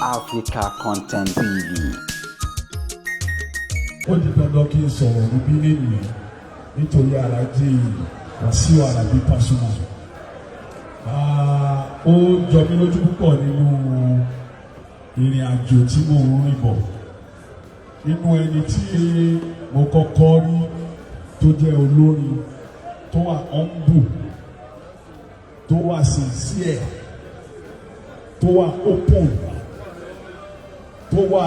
Africa Content TV. Ó di dandan kí n sọ̀rọ̀ níbí lẹ́yìn nítorí Alhaji Wasiu Alabi Pasuma. Ó jọ mí lójú púpọ̀ nínú ìrìn àjò tí mò ń rìn bọ̀. Nínú ẹni tí mo kọ́kọ́ rí tó jẹ́ olórin tó wà humble, tó wà sincere, tó wà open, tó wà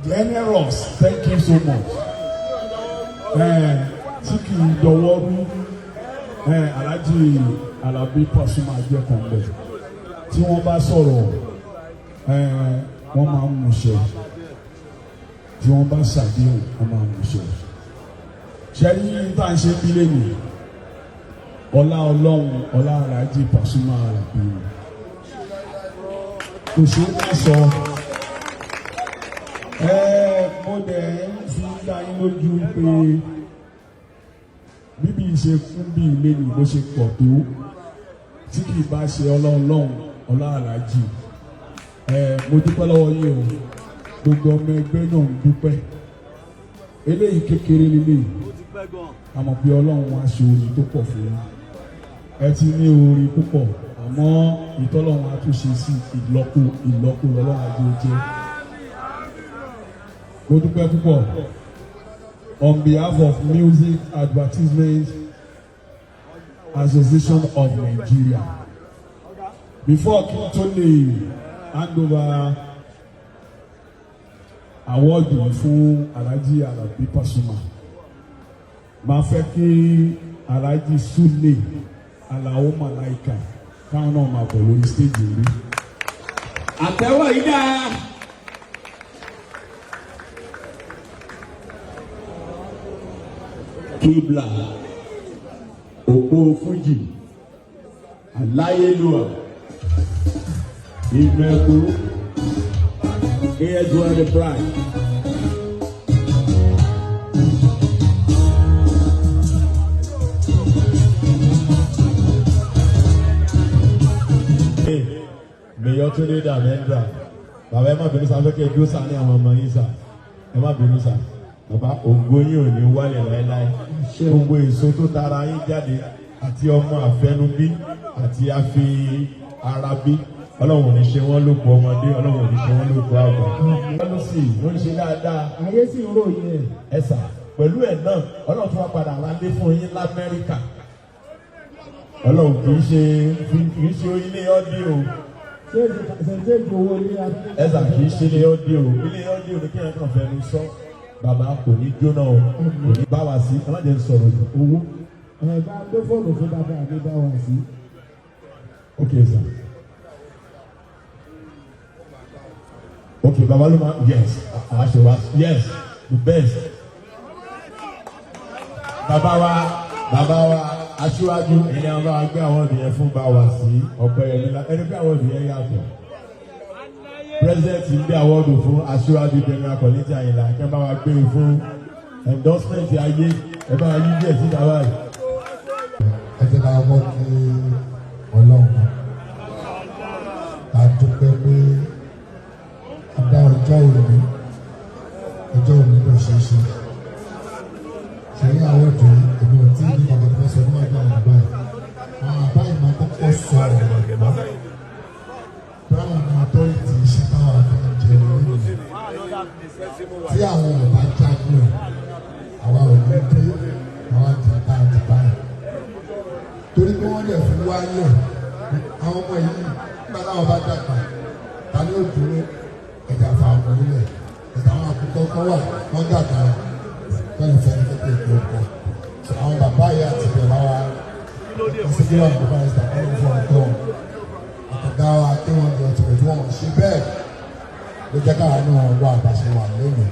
generous, thank you so much, tí kì í dọwọ́ rú, Alhaji Alabi Pasuma jẹ́ kan bẹ̀. Tí wọ́n bá sọ̀rọ̀, wọ́n máa ń múṣẹ. Tí wọ́n bá ṣàdéhùn, wọ́n máa ń múṣẹ. Ṣe ní tá à ń ṣe bílẹ̀ nìyí, ọlá Ọlọ́run, ọlá Alhaji Pasuma Alabi, kò ṣeé má sọ. Ẹ mo dẹ̀ ń fi dá yín lójú pé bíbí ṣe kún bí ilé ní bó ṣe pọ̀ tó, tí kì í bá ṣe Ọlọ́run lọ́hùn, ọlá Aláàjì. Ẹ mo dúpẹ́ lọ́wọ́ yín o. Gbogbo ọmọ ẹgbẹ́ náà ń dúpẹ́. Eléyìí kékeré lélẹ́yìí, àmọ́ pé Ọlọ́run wá ṣe orin tó pọ̀ fún yín. Ẹ ti ní orin púpọ̀, àmọ́ ìtọ́lọ́run á tún ṣe sí ìlọ́po ìlọ́po lọ́lọ́run ajé jẹ́. Mo dúpẹ́ púpọ̀ on behalf of Music Advertisement Association of Nigeria. Before kí n tó lè hand over award fún Alhaji Alabi Pasuma, máa fẹ́ kí Alhaji Sule Alao Malaika káwọn náà máa bọ̀ lórí stage rí. Àtẹ́wọ́ yìí dáa. Kíblà òpó Fújì aláyélúwà ìmẹ̀kú Edward the Bride. Mayor Túndé Dàmẹ́ndà, bàbá, ẹ má bínú sá, fẹ́ kẹ́ ẹ dúró sá ní àwọn ọmọ yín sá, ẹ má bínú sá. Bàbá, ògo yín ò ní wálẹ̀ láéláé. Gbogbo èso tó tara yín jáde, àti ọmọ àfẹnubí àti àfi ara bí, Ọlọ́run ò ní ṣe wọ́n lóko ọmọdé, Ọlọ́run ò ní ṣe wọ́n lóko àgbà. Wọ́n ló sì ló ń ṣe dáadáa. Ayé sì ń ròyìn ẹ̀. Ẹ sà, pẹ̀lú ẹ̀ náà, Ọlọ́run tún wá padà rálé fún yín l'Amẹ́ríkà. Ọlọ́run kì í ṣe ilé ọ́dí o. Ṣé ṣe ìgbowó ilé abẹ́? Ẹ sà, kì í ṣe ilé ọ́dí o. Ilé ọ́dí o ní kí ẹ kàn fẹnu sọ. Bàbá, kò ní jóná o, kò ní bá wa sí. Ẹ má jẹ́ sọ̀rọ̀ jù owó. Ẹ bá gbé fóònù fún bàbá mi bá wà sí. Ok sir, ok, bàbá ló máa, yes, àṣẹ wa, yes, the best. Bàbá wa, bàbá wa aṣíwájú, ẹni àwọn bá wa gbé àwọn ọdún fún bá wa sí Ọpẹ́yẹmí ẹni pé àwọn ọdún yẹn yàtọ̀. President ń gbé award fún aṣíwájú General Kollington Ayinla, kí wọ́n bá wa gbé fún endorsement ayé. Ẹ bá wa yí díẹ̀ síta báyìí. Ẹ jẹ́ ká kọ́kọ́ kí Ọlọ́run, ká dúpẹ́ pé a dá ọjọ́ òní. Ọjọ́ òní ló ṣe é ṣe ṣe ní àwọn ètò yìí. Èmi ò tí ì ní bàbá tó fẹ́ sọ níwájú àwọn àbá yìí. Àwọn àbá yìí máa kọ́kọ́ sọ ọ̀rọ̀ náà brown ní authority iṣẹ́ táwọn àfi ń jẹ lórí tí àwọn ọba jagun ẹ̀, àwa ò ní dé àwa di tá a ti báyìí, torí pé wọ́n lè fi wálẹ̀ àwọn ọmọ yìí. Nígbà táwọn bá dàgbà, ta ni ó dúró ẹ̀dá fa ọmọ nílẹ̀ ẹ̀dá? Àwọn àkókò kan wà, wọ́n dàgbà lọ́yìn fẹ́ni kékeré ọkọ̀ àwọn bàbá yìí àti ìbẹ̀rẹ̀ wa ìṣèjọba bàbá yìí sàkóso fún ọ̀tọ̀ àtọ̀gá wa kí wọ́n jọ tìrẹ̀ tí wọ́n ṣe bẹ́ẹ̀ ló jẹ́ káwa náà wà àbàṣe wà lónìí.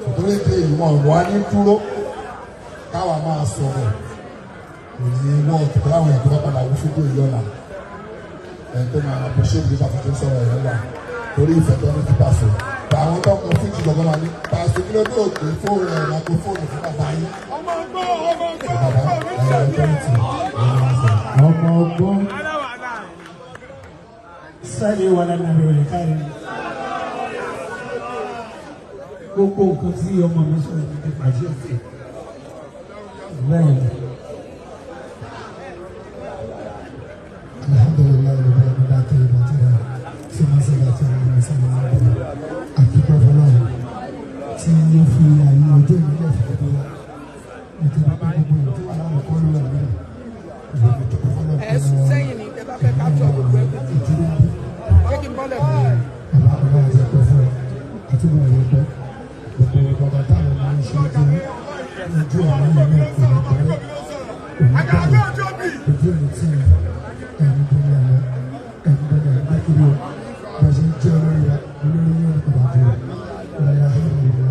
Nítorí pé ìwọ̀n wà ní dúró káwa máa sọ̀rọ̀ kò ní wọ́n tó láwọn èèyàn tó bá padà wú fídíò yìí lọ́la, ẹ̀ tó máa appreciate bí bàtà tó ń sọ̀rọ̀ yẹn wà, torí ìfẹ́ tó ní fún Paso. Àwọn tó mọ fíjì gbọ̀ngàn máa ní, "Paso, kí ló dé òkè fóònù ẹ̀ máa pe fóònù fún bàbá yín?" Bàbá ẹ̀ authority ẹ̀ máa sọ̀rọ̀. Ọmọ ọgbọ́n. صلوا على النبي الكريم. Gbogbo nǹkan tí ọmọ mi sọ ní ti fàṣẹ sí bẹ́ẹ̀ ni. Alhamdulilayi ló bẹ̀rẹ̀ nígbà tó yẹ bàtí rẹ̀ tí wọ́n sì bàtí rẹ̀ ní sẹ́yìn ní ọdún àdúgbò fọlọ́run tí ó fi àyè ọjọ́ ìmílẹ̀ fún gbogbo wa, nítorí pé gbogbo ìlú tó wà láwọn kọ́ ló wà nílẹ̀ ìwé mi tó fọlọ́ Ẹ sún sẹ́yìn ní tẹ́ bá fẹ́ capture gbogbo ẹgbẹ́. Ìdúró ń bí. Ṣé kí n bọ́lẹ̀? Bàbá, ọlọ́run àti ẹ̀pẹ́ fún ẹ àti bọ̀ ẹ̀rọ pẹ́ gbogbo bàbá táwọn máa ń ṣe jẹ́ ojú ọ̀nà yìí náà kò ní parẹ́, kò ní parẹ́. Ojú òní tí ẹ̀yin bomi àná, ẹ̀yin bomi àná kiri o. Bá ṣe ń jẹ́ olórí wa, olórí yóò ní padà dé o. Ọ̀la ìlú ìlú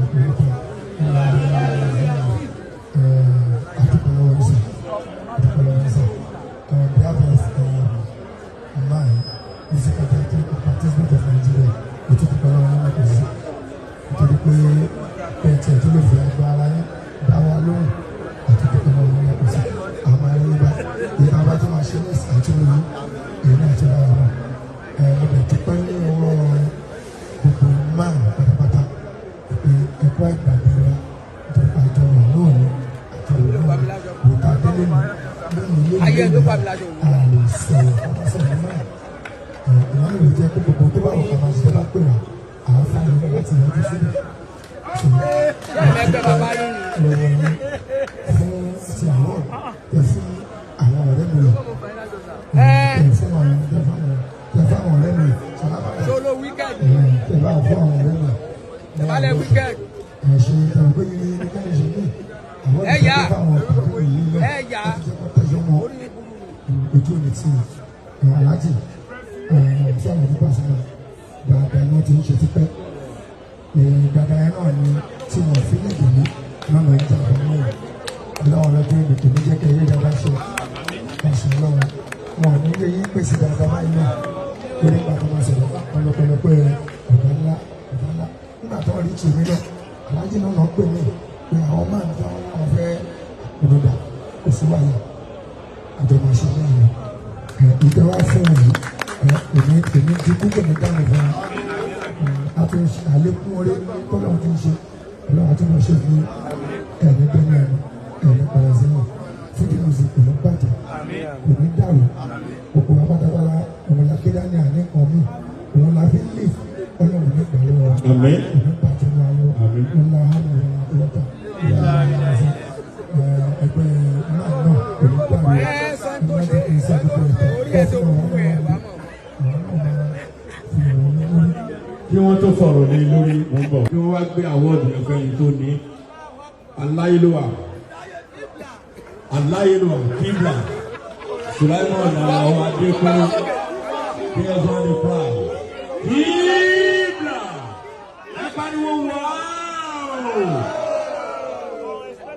àdúgbò lọ́wọ́ ní sà, àdúgbò lọ́wọ́ ní sà. On behalf of my Music Authority of Participants of Nigeria, ètò ìdúpẹ́ lọ́wọ́ ní mẹ́kọ̀ọ́sí, nítorí pé pẹ̀ntì ẹ̀ tó lè fi agbára yín dá wa lóhùn, àti ìdúpẹ́ lọ́wọ́ ní mẹ́kọ̀ọ́sí. Àmọ́ ẹ̀rí bá èyí tá a bá tó máa ṣe ní ìsìn àti orí èyí náà tó bá wà náà. Ẹ̀ mo lè dúpẹ́ ní ọwọ́ gbogbo máà pátápátá pé ẹ̀kọ́ ìgbàgbé wa, nítorí pé àjọ wà náà ní àjọ wà náà ní wòtá délé ní lónìí. Ayé Lónìí ló pa mi láṣọ òwú. a lè sọ̀rọ̀ kọ́kọ́ sọ̀rọ̀ náà. Ìwọ́n lè jẹ́ pé gbogbo tó bá wù ká máa ṣe bá pè wá, àwọn fáwọn láti yọjú síbẹ̀. Ṣé ẹ̀mẹ́gbẹ́ bàbá yín ni? Lọ́wọ́ yín fún ti àwọn tẹ fún àwọn ọ̀rẹ́ mi lọ, tẹ fún àwọn tẹ fún àwọn ọ̀rẹ́ mi sọlábàdà. Solo weekend. Tẹ bá fún àwọn ọ̀rẹ́ mi. Balẹ̀ weekend. Ẹ ṣe ẹ̀rọ pé yìí ní kẹ́hìn ṣe mí àwọn Ẹ yá. ìjọba fáwọn ọ̀rẹ́ mi yìí lọ. Ẹ yá. Ẹ ti jẹ́ kó tẹ́jọ́ mọ́ ojú òní tí aláàjì tí àwọn onígbà sí náà dáadáa ni wọ́n ti ń ṣe tipẹ́. Dáadáa yẹn náà ni tí wọ́n fi lè dùn ní lọ́nà ìjà àbámọ́ yìí. Ọlọ́run lọ́jọ́ ìlú kò ní jẹ́ kí eré dáadáa ṣe ẹ̀sìn ọlọ́run wọn ò ní lè yí pèsè dáadáa báyìí náà lórí ìgbà tó máa sọ̀rọ̀ ọlọ́pọ̀lọpọ̀ ọ̀gá ńlá, ọ̀gá ńlá. Nígbà tó rí tèmi náà, aláàjì náà náà pè mí pé àwọn máa ń tán wọn fẹ́ òdòdó, kò sí wàhálà, àjọmọ̀ṣe náà ni ìjọ wa fún ẹ yìí. Èmi èmi ti kú, kò ní dáhùn fún wa. A tún ṣe àlékún orí tọ́lọ́run ti ń ṣe, ọlọ́run àti wọn ṣe fún ẹ̀mí gbẹ́mí ẹ̀mí ẹ̀mí padà sẹ́yìn. Fuji music kò ní bàjẹ́, kò ní dàrú. Gbogbo wa pátápátá, òun la kéde ní àní kan mí, òun la fi ń lè ọlọ́run ní ìgbà lọ́wọ́ wa. Àmín. Kò ní bàjẹ́ ní ayé Àmín. ńlá hàmì wọn lọ́tà ẹgbẹ́ náà náà kò ní dàrú. Ẹ sọ tó ṣe orí ẹ̀ tó kú ẹ̀ wá mọ̀. Kí wọ́n tó fọ̀rọ̀ lé lórí, mò ń bọ̀. Kí wọ́n wá gbé award yẹn fẹ́ni tó ní aláyélúwà, aláyélúwà kíbla Sulaimon Alao Adekunle, PS1 the pride.